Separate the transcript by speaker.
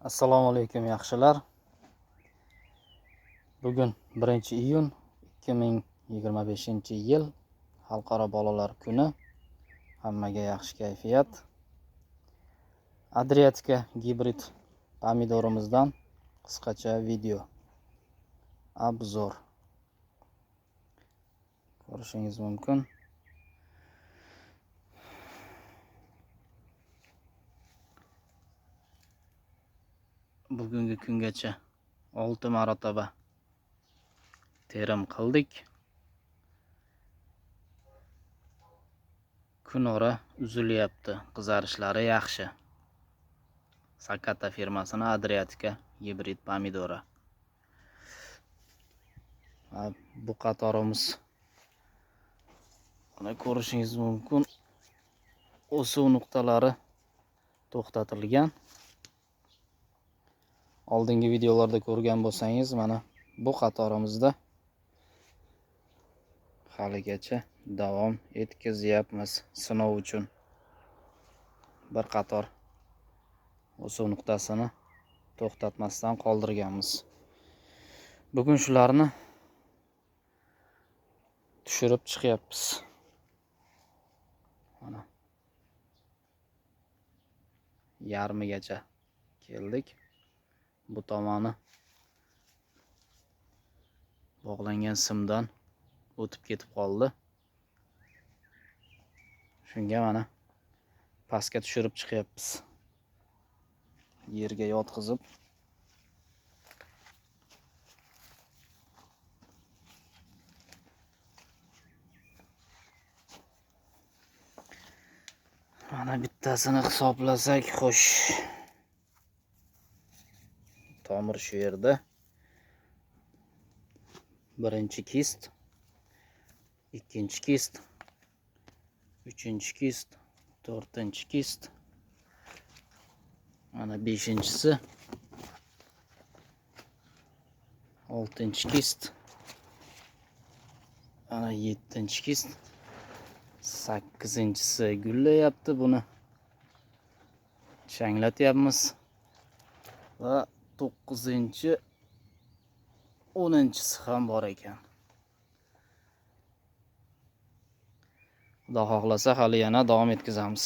Speaker 1: Assalomu alaykum yaxshilar. Bugun 1-iyun 2025-yil, Xalqaro bolalar kuni. Hammaga yaxshi kayfiyat. Adriatika gibrid pomidorimizdan qisqacha video obzor. Ko'rishingiz mumkin. Bugungi kungacha 6 marotaba terim qildik. Kunora uzilyapti, qizarishlari yaxshi. Sakata firmasini Adriatika gibrid pomidori. Bu qatorimiz mana ko'rishingiz mumkin. O'suv nuqtalari to'xtatilgan. Oldingi videolarda ko'rgan bo'lsangiz, mana bu qatorimizda haligacha davom etkazyapmiz sinov uchun. Bir qator o'suv nuqtasini to'xtatmasdan qoldirganmiz. Bugun shularni tushirib chiqyapmiz. Mana yarmigacha keldik. Bu tomoni bog'langan simdan o'tib ketib qoldi. Shunga mana pastga tushirib chiqyapmiz. Yerga yotqizib. Mana bittasini hisoblasak, xo'sh. Tomir shu yerda. Birinchi kist, ikkinchi kist, uchinchi kist, to'rtinchi kist. Mana beshinchisi, oltinchi kist, mana yettinchi kist, sakkizinchisi gullayapti. Buni changlatyapmiz va 9-chi, 10-chisi ham bor ekan. Xudo xohlasa hali yana davom etkazamiz.